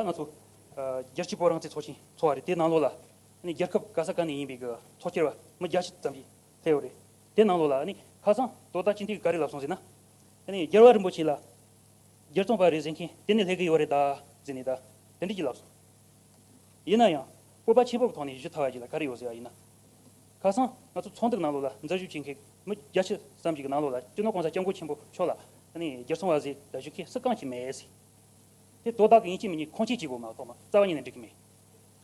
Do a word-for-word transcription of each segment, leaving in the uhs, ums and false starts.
ད་ང་ཚོ་ཨ་རྒྱལ་སྤྱིའི་བོད་རང་བཙན་ཚོགས་ཆེན་ཚོགས་པ་རེད། དེ་ནང་ལོགས་ལ་ཨ་ནི་རྒྱལ་ཁབ་ག་ས་ག་ནས་ཡིན་པའི་གི་ཚོགས་བཅར་བ་མི་བརྒྱད་ཅུ་ཙམ་ཞིག་སླེབས་ཡོད་རེད། དེ་ནང་ལོགས་ལ་ཨ་ནི་ཁ་སང་དོ་བདག་སྤྱི་འཐུས་ག་རེ་ལབ་སོང་ཟེར་ན། ཨ་ནི་རྒྱལ་བ་རིན་པོ་ཆེ་ལ་རྒྱལ་ཚོང་པ་རེད་ཟེར་མཁན་དེ་ནས་སླེབས་ཀྱི་ཡོད་རེད་ད་ཟེར་ནས་ད་དེ་འདྲ་ཅིག་ལབ་སོང་། ཡིན་ན་ཡང་སྤོབས་པ་ཆེན་པོ་གི་ཐོག་ནས་ཞུ་ཐུབ་པ་ཅིག་ལ་ག་རེ་ཡོད་ཟེར་བ་ཡིན་ན། ཁ་སང་ང་ཚོ་ཚོགས་འདུ་ནང་ལོགས་ལ་འཛུལ་ཞུགས་བྱེད་མཁན་མི་བརྒྱད་ཅུ་ཙམ་ཞིག་གི་ནང་ལོགས་ལ་སྤྱི་ནོར་༸གོང་ས་༸སྐྱབས་མགོན་ཆེན་པོ་མཆོག་ལ་ཨ་ནི་རྒྱལ་ཚོང་པ་ཟེར་ད་ཞུ་མཁན་སུ་གང་ཞིག་མེད་ཟེར། དེ་དོ་བདག་གི་ཡིན་གཅིག་མིན་གཉིས་ཁུངས་སྐྱེལ་བྱེད་དགོས་མ་གཏོགས་མ་རྩ་བ་ཉིད་ནས་འགྲིག་གི་མེད།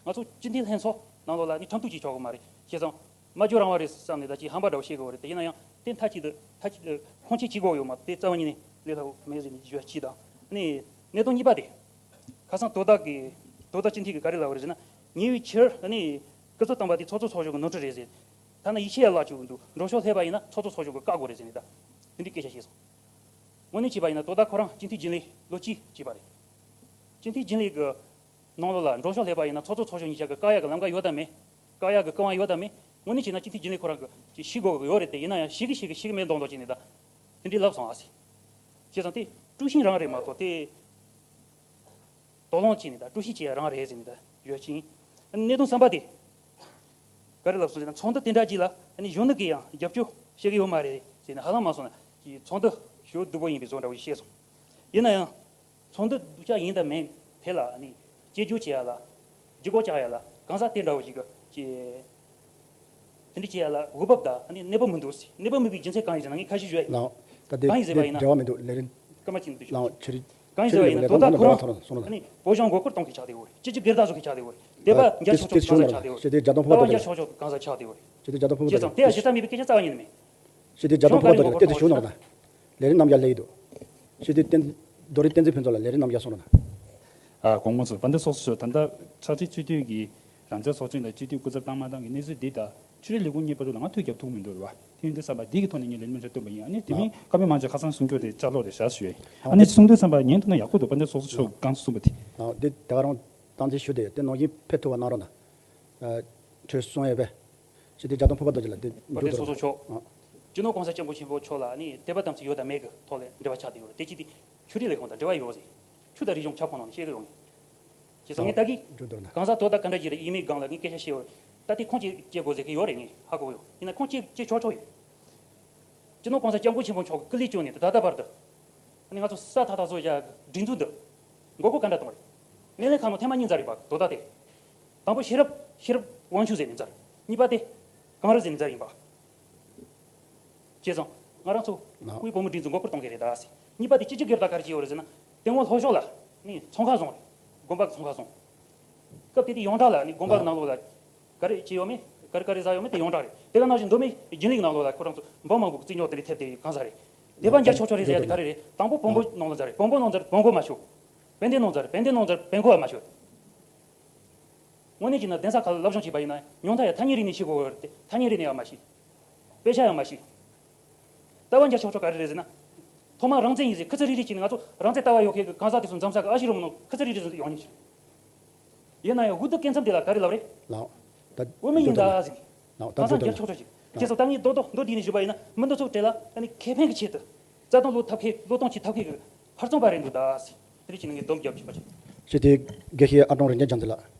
ང་ཚོ་སྤྱི་འཐུས་ལྷན་ཚོགས་ནང་ལོགས་ལ་ནི་ཁྲིམས་གཏུག་བྱེད་ཆོག་གི་མ་རེད། བྱས་ཙང་སྨྲ་བརྗོད་རང་དབང་རེད་བསམ་ནས་ད་ཅིག་ཧམ་པ་འདྲ་བོ་བཤད་དགོས་རེད་དེ། ཡིན་ན་ཡང་དེ་མཐའ་གཅིག་ཏུ་མཐའ་གཅིག་ཏུ་ཁུངས་སྐྱེལ་བྱེད་དགོས་ཡོད་མ་གཏོགས་དེ་རྩ་བ་ཉིད་ནས་ལས་སླ་པོ་མེད་ཟེར་ནས་ཞུ་བ་གཅིག་དང་། ཨ་ནི་གནད་དོན་གཉིས་པ་དེ། ཁ་སང་དོ་བདག་གིས་དོ་བདག་སྤྱི་འཐུས་ཀྱིས་ག་རེ་ལབ་པ་རེད་ཟེར་ན། ཉེ་བའི་ཆར་ཨ་ནི་སྐུ་ཚབ་དམ་པ་དེ་ཚོགས་གཙོ་ཚོགས་གཞོན་གྱི་ནོར་འཁྲུལ་རེད་ཟེར། ཐ་ན་ཡིད་ཆེས་ཡ་བརླག་བཅུག་གི་འདུག་འགྲོ་ཕྱོགས་སླེབས་པ་ཡིན་ན་ཚོགས་གཙོ་ཚོགས་གཞོན་གྱིས་བཀག་དགོས་རེད་ཟེར་ནས་ད་དེ་འདྲའི་སྐད་ཆ་བཤད་སོང་། དངོས་གནས་བྱས་པ་ཡིན་ན་དོ་བདག་ཁོ་རང་སྤྱི་འཐུས་རྒྱུན་ལས་ལོ་གཅིག་བྱས་པ་རེད། སྤྱི་འཐུས་རྒྱུན་ལས་ཀྱི་ནང་ལོགས་ལ་འགྲོ་ཕྱོགས་སླེབས་པ་ཡིན་ན་ཚོགས་གཙོ་ཚོགས་གཞོན་གཉིས་ཆ་གི་བཀག་ཡག་གི་ལམ་ཁ་ཡོད་དམ་མེད། བཀག་ཡག་གི་སྐུ་དབང་ཡོད་དམ་མེད། དངོས་གནས་བྱས་ན་སྤྱི་འཐུས་རྒྱུན་ལས་ཁོ་རང་གིས་ཅིག་ཤེས་དགོས་ཀྱི་ཡོད་རེད་དེ། ཡིན་ན་ཡང་ཤེས་ཀྱི་ཤེས་ཀྱི་ཤེས་ཀྱི་མེད་མདོག་མདོག་བྱས་ནས་ད་དེ་འདྲའི་ལབ་སོང་ཨ་སི། བྱས་ཙང་དེ་དཀྲུག་ཤིང་རང་རེད་མ་གཏོགས་དེ། དོགས་སློང་བྱས་ནས་ད་དཀྲུག་ཤིང་བྱེད་ཡ་རང་རེད་ཟེར་ནས་ད་ཡོད་ཅིང་། གནད་དོན་གསུམ་པ་དེ། ག་རེ་ལབ་སོང་ཟེར་ན་ཚོགས་འདུ་དེ་འདྲ་ཅིག་ལ་ཨ་ནི་གཞོན་ནུ་གིས་ཡང་རྒྱབ་སྐྱོར་བྱེད་ཀྱི་ཡོད་མ་རེད་ཟེར་ནས་ཧ་ལམ་མ་སོང་ན་ཀྱི་ཚོགས་འདུ་ཞེ་པོ་སྡུག་པོ་ཡིན་པའི་བཟོ་འདྲ་བོ་ཞིག་བཤད་སོང་། ཡིན་ན་ཡང་། ཚོགས་འདུ་སྡུག་ཅག་ཡིན་དང་མིན་དེ་ལ་ཨ་ནི་སྐྱེལ་རྒྱུ་བྱེད་ཡ་ལ། ལྗིད་ཁོག་བཅག་ཡ་ལ་གང་ཟག་དེ་འདྲ་བོ་ཞིག་གི་ཀྱི། དེ་འདྲ་བྱེད་ཡ་ལ་འོས་བབ་དང་ཨ་ནི་གནས་བབ་མི་འདུག་ཟེར། གནས་བབ་མེད་པའི་རྒྱུ་མཚན་གང་ཡིན་ཟེར་ན་ངས་ཁ་ཤས་ཞུ་ཡ་ཡིན། ལགས། ད་དེ་གང་ཡིན་ཟེར་བ་ཡིན་ན། འབྲེལ་བ་མི་འདུག་ལས་རིམ། སྐར་མ་གཅིག་འདུག་ལགས་ཆེ་རིགས། གང་ཡིན་ཟེར་བ་ཡིན་ན་དོ་བདག་ཁོ་རང་ཨ་ནི་བོད་གཞུང་མགོ་སྐོར་གཏོང་མཁན་ཆགས་བསྡད་ཡོད་རེད། སྤྱི་སྤྱོད་སྒེར་བདག་བཟོ་མཁན་ཆགས་བསྡད་ཡོད་རེད། དད་པ་རྒྱ་ཆོག་ཆོག་གང་ཟག་ཆགས་བསྡད་ཡོད་རེད། དད་པ་རྒྱ་ཆོག་ཆོག་གང་ཟག་ཆགས་བསྡད་ཡོད་རེད། ཞི་བདེ་རྒྱ་དོན་ཕུན་སུམ་ཚོགས་ལ་ལས་རིམ་རྣམ་གཞག་སླེབས་ཀྱི་འདུག་ཞི་བདེ་རྒྱ་དོན་ཕུན་སུམ་ཚོགས་ལ་ལས་རིམ་རྣམ་གཞག་སླེབས་ཀྱི་འདུག་ཨ་དགོངས་མ་ཚོམས། རྡོ་རིང་བསྟན་འཛིན་ཕུན་ཚོགས་ལ་ལས་རིམ་རྣམ་གཞག་སོང་རོགས་གནང་། ཨ་དགོངས་མ་ཚོམས། དཔལ་ལྡན་ཚོགས་གཙོ་མཆོག་ད་ལྟ་ཕྱག་སྦྲེལ་སྤྱི་འཐུས་ཀྱི་རང་བཙན་ཚོགས་ཆེན་ལ་སྤྱི་འཐུས་སྐུ་ཚབ་བཏང་མ་བཏང་གི་གནས་ཚུལ་འདི་དང་ཕྱི་དྲིལ་ལས་ཁུངས་གཉིས་བར་དུ་ལ་ང་ཐུག་རྒྱབ་ཐུག་མི་འདུག་རེད་བ། དེ་ཡིན་དུས་ཙམ་པ་འདི་གི་ཐོག་ནས་ངས་ལན་མི་འདྲ་བཏོན་པ་ཡིན། ཨ་ནི་དེ་མིན་བཀའ་མོལ་མང་ཆེ་ཁ་སང་གསུང་རྒྱུ་དེ་ལྕགས་ལོག་དེ་བཞག་ཞུ་ཡ་ཡིན། ཨ་ནི་གསུང་དུས་ཙམ་པ་ཉན་ཐུབ་ན་ཡག་པོ་འདུག་དཔལ་ལྡན་ཚོགས་གཙོ་མཆོག་གང་གསུངས་པ་དེ། དེ་ག་རང་སྟངས་འཛིན་ཞུ་དེ་དེ་ནང་བཞིན་ཕེབས་ཐུབ་པ་གནང་རོགས་གནང་། ཁྲོས་གསུང་ཡས་པས། ཞི་བདེ་རྒྱ་དོན་ཕུག་པ་རྡོ་རྗེ་ལ་དེ་དཔལ་ལྡན་ཚོགས་གཙོ་མཆོག་ཨ། སྤྱི་ནོར་༸གོང་ས་༸སྐྱབས་མགོན་ཆེན་པོ་མཆོག་ལ་ནི་དད་པ་དམ་ཚིག་ཡོད་དམ་མེད་ཀྱི་ཐོག་ལ་འབྲེལ་བ་ཆགས་བསྡད་ཡོད་རེད། དེ་ཅི་སྟེ་ཆོས་རིག་ལས་ཁུངས་དང་འབྲེལ་བ་ཡོད་ཟེར། ཆོས་དང་རིག་གཞུང་ཁྱབ་ཁོངས་ནང་ནས་བཤད་ཀྱི་ཡོད་ངེས། བྱས་ཙང་ངས་ད་གི་འགྲོ་འདོད་ན། གང་ཟག་དོ་བདག་ག་འདྲ་ཞིག་རེད། ཡིན་མིན་སྒང་ལ་ངས་སྐད་ཆ་བཤད་ཡོད་རེད། ད་དེ་ཁུངས་སྐྱེལ་སྐྱེལ་དགོས་ཟེར་གྱི་ཡོད་རེད། ངས་ཧ་གོ་ཡོད། ཡིན་ན་ཁུངས་སྐྱེལ་སྐྱེལ་ཆོག་ཆོག་ཡོད། སྤྱི་ནོར་༸གོང་ས་༸སྐྱབས་མགོན་ཆེན་པོ་མཆོག་གི་སྐུ་ལས་བསྐྱོན་ནས་ད་ལྟ་བར་དུ། ཨ་ནི་ང་ཚོ་ས་ཐག་ཐག་བཟོ་བྱ་སྒྲིག་འཛུགས་འདི་མགོ་སྐོར་ག་འདྲ་གཏོང་རེད། སྣེ་ལེན་ཁང་ནང་ཐེངས་མ་གཉིས་མཛད་རེད་པ། དོ་བདག་དེ། དང་པོ་ཤེས་རབ་ཤེས་རབ་དབང་ཕྱུག་ཟེར་ནས་མཛད་རེད། གཉིས་པ་དེ་གངས་རི་ཟེར་ནས་མཛད་ཡིན་པ། བྱས་ཙང་ང་རང་ཚོ་ལགས། དབུས་བོད་མིའི་སྒྲིག་འཛུགས་མགོ་སྐོར་གཏོང་གི་རེད་ད་ཟེར། གཉིས་པ་དེ་སྤྱི་སྤྱོད་སྒེར་བདག་ག་རེ་བྱས་ཡོད་རེད་ཟེར་ན། སྟེང་འོག་ལྷོ་ཕྱོགས་ལ་ནི་ཚོང་ཁང་བཟུང་རེད། དགོན་པ་གི་ཚོང་ཁང་བཟུང་། སྐབས་དེ་དུས་ཡོངས་གྲགས་ལ་ནི་དགོན་པ་གི་ནང་ལོགས་ལ་ག་རེ་བྱས་ཡོད་མེད། ག་རེ་ག་རེ་ཟ་ཡོད་མེད་དེ་ཡོངས་གྲགས་རེད། དེ་ག་ནང་བཞིན་མདོ་སྨད་རྒྱུན་ལས་ཀྱི་ནང་ལོགས་ལ་ཁོ་རང་ཚོ་འབུམ་མང་པོ་གི་རྩིས་རྙོག་དེ་འདྲ་ཐེབས་བསྡད་ཡོད་གང་ཟག་རེད། དད་པ་རྒྱ་ཆོག་ཆོག་རེད་ཟེར་ཡ་དེ་ག་རེ་རེད། དང་པོ་བོན་པོ་ནང་ལ་མཛད་རེད། བོན་པོ་ནང་མཛད་བོན་པོ་མ་ཤོད། དཔལ་ལྡན་ནང་མཛད་རེད། དཔལ་ལྡན་ནང་མཛད་བོན་པོ་མ་ཤོད། དངོས་གནས་ཀྱི་ན་གདན་ས་ཁག་ལ་སློབ་སྦྱོང་བྱས་པ་ཡིན་ན་ཉུང་མཐའ་ཡང་ཐ་སྙད་རིག་གནས་ཤེས་དགོས་ཡོད་རེད་དེ། ཐ་སྙད་རིག་གནས་ཡང་མ་ཤེས། དཔེ་ཆ་ཡང་མ་ཤེས། ལྟ་བ་འཇའ་ཆོག་ཆོག་ག་རེ་རེད་ཟེར་ན། ཐོག་མར་རང་བཙན་ཡིན་ཟེར་ཁུ་ཚུར་རིལ་རིལ་བྱས་ནས་ང་ཚོ་རང་བཙན་ལྟ་བ་ཡོད་མཁན་གྱི་གང་ཟག་དེ་ཚོ་འཛོམས་ས་གི་ཨ་ཤི་རི་མོ་ནང་ཁུ་ཚུར་རིལ་རིལ་ཟེར་ཡོང་ཉེ་ཆེ། ཡིན་ན་ཡང་འུ་ཐུག་སྐད་མཚམས་དེ་ལ་ག་རེ་ལབ་རེད། ལགས། ད་འོས་མི་ཡིན་ད་ཟེར། ལགས། ད་གང་ཟག་འཇའ་ཆོག་ཆོག་ཅིག་ལགས། བྱས་ཙང་ད་ངས་རྡོག་རྡོག་མདོ་འདི་ནས་ཞུས་པ་ཡིན་ན་མི་འདི་ཚོ་གྲས་ལ་ཨ་ནི་ཁེ་ཕན་གྱི་ཆེད་དུ་རྩ་དོན་བློས་ཐབས་མཁས་བློས་གཏོང་བྱེད་ཐབས་མཁས་ཀྱི་ཧར་བརྩོན་པ་རེད་འདུག་ད་ཟེར། དེ་རིགས་ཀྱི་ནང་ངས་སྡོམ་རྒྱབ་ཀྱི་མ་བྱེད། ཞི་བདེའི་དགེ་བཤེས་ཨ་ཀྲོང་རིག་འཛིན་རྒྱལ་མཚན་ལགས།